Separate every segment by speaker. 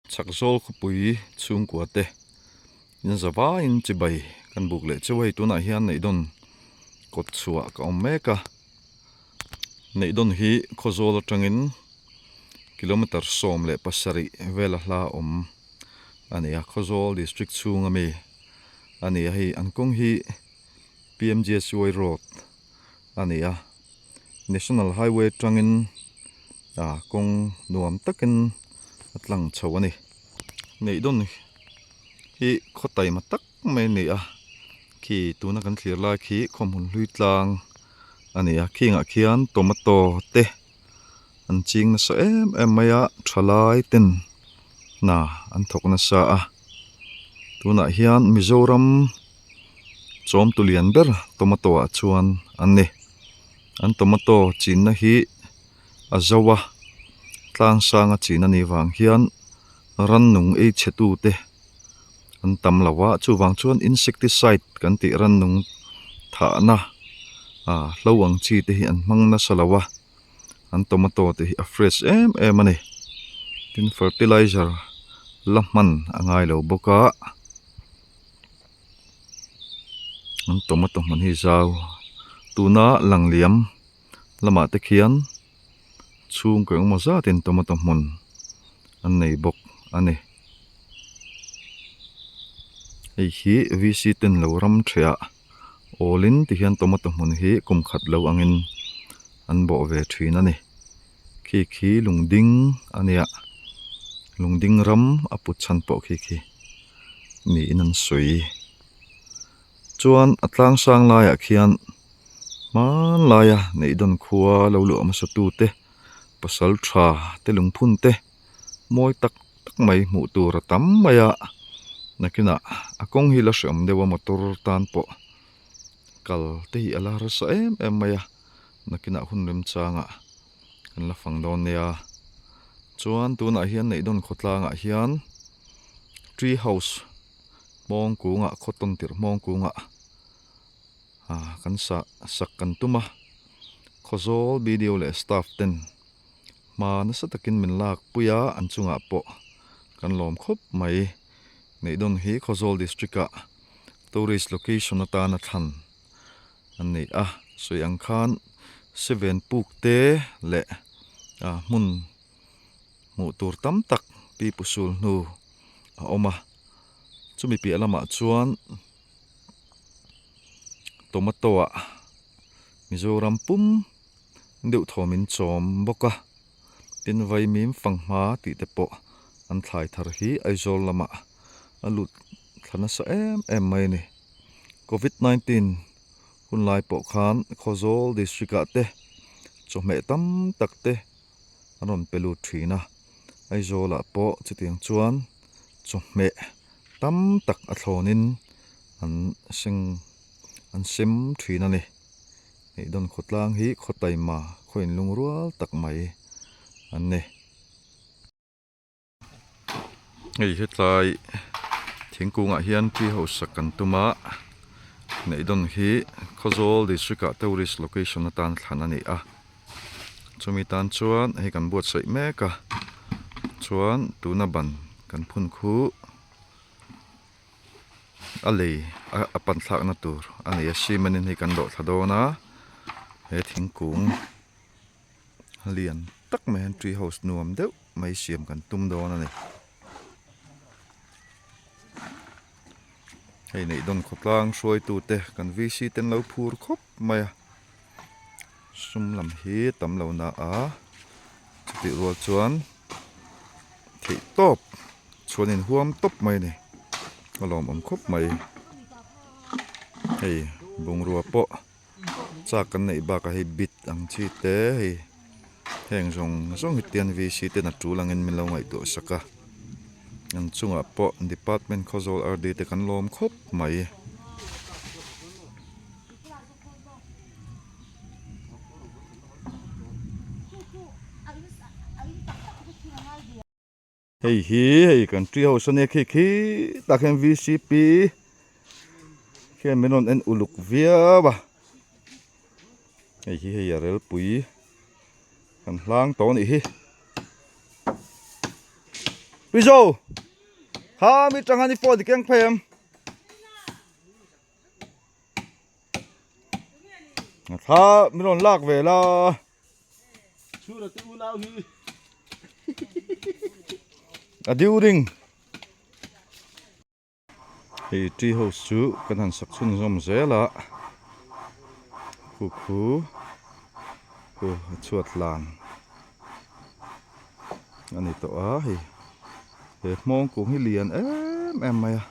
Speaker 1: Chhak zawl khawpui chhungkua te in zavaiin chibai kan buk leh cheu a hei tunah hian neihdawn kawt chhuah ka awm mek a neihdawn hi khawzawl atangin kilometer 17 vela hla awm a ni a khawzawl district chhung ami a ni a hei an kawng hi P_M_G_S_Y road a ni a. National Highway atangin ah kawng nuam takin a tlang chho a ni. Neihdawn hi khaw taima tak mai a ni a, khi tuna kan thlir lai khi khawhmun hlui tlang a ni a, khingah khian tomato te an ching nasa em em mai a, thalai ten hna an thawk nasa a, tunah hian Mizoram. Chawmtu lian ber tomato ah chuan an ni. An tomato chinna hi a zo a, tlang sanga chin a nih vang hian rannung ei chhe tute an tam lo a, chuvang chuan insecticide kan tih rannung thahna ah hlo ang chi te hi an hmang nasa lo a, an tomato te hi a fresh em em a ni. Tin fertilizer la hman a ngai lo bawk a. An tomato hmun hi zau tuna lang liam lamah te khian chhungkaw engemaw zatin tomato hmun an nei bawk a ni. Hei hi V_C ten lo ram thehah awlin ti hian tomato hmun hi kum khat lo angin an bawh ve thin a ni. Khi khi lungding a nia lungding ram a put chhan pawh khi khi niin an sawi chuan a tlang sang laiah khian hmanlaia neihdawn khua lo luah hmasa tute pasal tha te lungphun te mawi tak tak mai hmuh tur a tam mai a nakinah a kawng hi la hreawm deuh a motor tan pawh kal te hi a la harsa em em mai a nakinah hun remchangah kan la fang dawn nia chuan tunah hian neihdawn khawtlangah hian tree house hmawng kungah khaw tawn tirh hmawng kungah ah kan sah sak kan tum a khawzawl video leh staff ten hma nasa takin min lak pui a an chungah pawh kan lawm khawp mai neihdawn hi khawzawl district ah tourist location atana thlan an nei a sawi ang khan seven puk te leh ah hmun hmuh tur tam tak pi pu sul hnu a awm a chumi piah lamah chuan tomato ah Mizoram pum deuh thawm in chawm bawk a tin vaimim fanghma tih te pawh an thlai thar hi Aizawl lamah a lut thla nasa em em mai a ni. Covid 19 hun lai pawh khan Khawzawl district ah te chawhmeh tam tak te an rawn pe lut thin a, Aizawl ah pawh chutiang chuan chawhmeh tam tak a thlawn in an seng an sem thin a ni. Hei dawn khawtlang hi khaw taima khaw inlungrual tak mai an ni. Hei hetlai thingkungah hian tree house sak kan tum a Neihdawn hi Khawzawl district ah tourist location atan thlan a ni a chumi tan chuan hei kan buatsaih mek a chuan tuna ban kan phun khu a lei a pan thlakna tur a ni a cement in hei kan dawh thla dawn a he thingkung. Lian tak mai hian tree house nuam deuh mai siam kan tum dawn a ni. Hei neihdawn khawtlang hruaitu te kan VC te an lo phur khawp mai a, sum lam hi tam lo na a, chutih rual chuan theih tawp chhuan inhuam tawp mai a ni, a lawmawm khawp mai. Hei bungrua pawh. Chak kan neih bakah hei bit ang chi te hei heng zawng zawng hi tian VC ten a tul angin min lo ngaihtuah sak a an chungah pawh department Khawzawl RD te kan lawm khawp mai. Hei hi hei kan tree house ania khi khi tah khian VCP khian min rawn en uluk viau a hei hi hei a relpui kan hlang tawh a nih hi. Pizo kha mi tang hian i phone i keng phei em kha min rawn lak ve la a during Hei tree house chu kan han sak chhunzawm zel a khu khu khu a chhuat lan a ni tawh a hei he hmawng kung hi lian em em mai a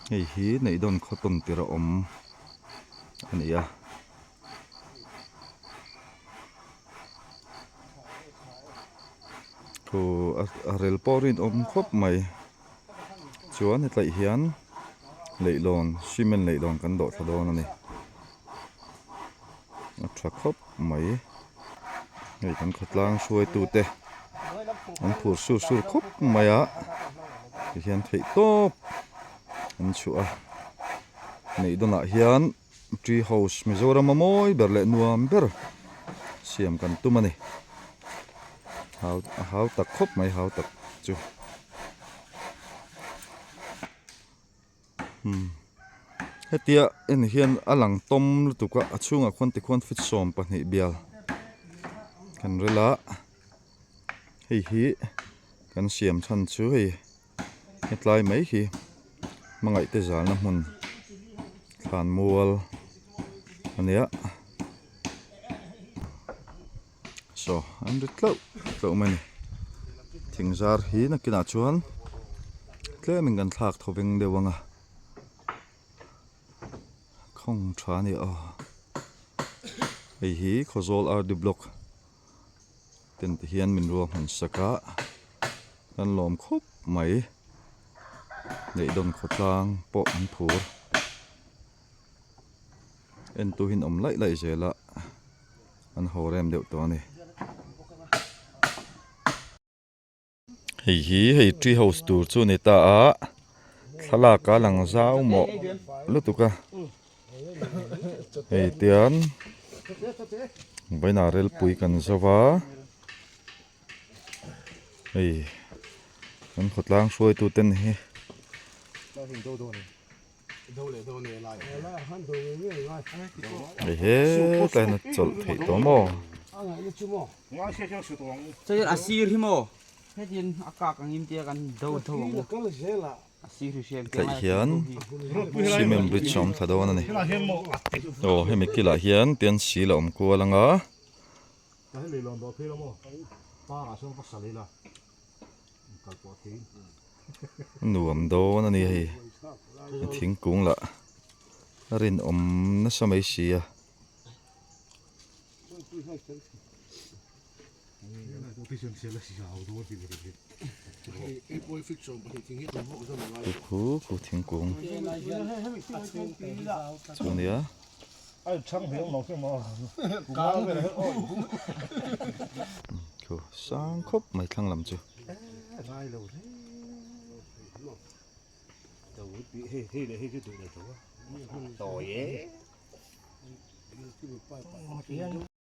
Speaker 1: hei hi neihdawn khaw tawn tir a awm a ni a. Thu a rel pawh rinawm khawp mai chuan hetlaih hian leihlawn cement leihlawn kan dawh thla dawn a ni a tha khawp mai hei kan khawtlang hruaitu te an phur sur sur khawp mai a tihian theih tawp an chhuah a neih dawnah hian. Tree house Mizoram a mawi ber leh nuam ber siam kan tum a ni. Hau a hau tak khawp mai hau tak chu. Hmm hetia en hian a lang tawm lutuk a a chhungah khuan tikhuan feet 12 bial kan rel a hei hi kan siam chhan chu hei. Hetlai mai hi hmangaihte zalna hmun thlan mual a nia saw an ri tlauh tlauh mai a ni thing zar hi nakinah chuan tlemin kan thlak thaw veng deuh ang a khawng tha a ni aw hei hi Khawzawl R D block. Tent te hian min ruahman sak a kan lawm khawp mai Neihdawn khawtlang pawh an phur entu hi an awm laih laih zel a an haw rem deuh tawh a ni. Hei hi hei tree house tur chu a ni ta a thlalak a lang zau mawh lutuk a hei tian vawiinah relpui kan zo va hei kan khawtlang hruaitu ten hi. Hei hetah hian a chawlh theih tawh maw? Tlaih hian cement bridge a awm thla dawn a ni. Aw hemi kilah hian tian sil a awm kual ang a. Nuam dawn a ni hei thingkung lah a rinawm nasa mai si a. Khu khu thingkung chu a nia. Khu sang khawp mai thlang lam chu.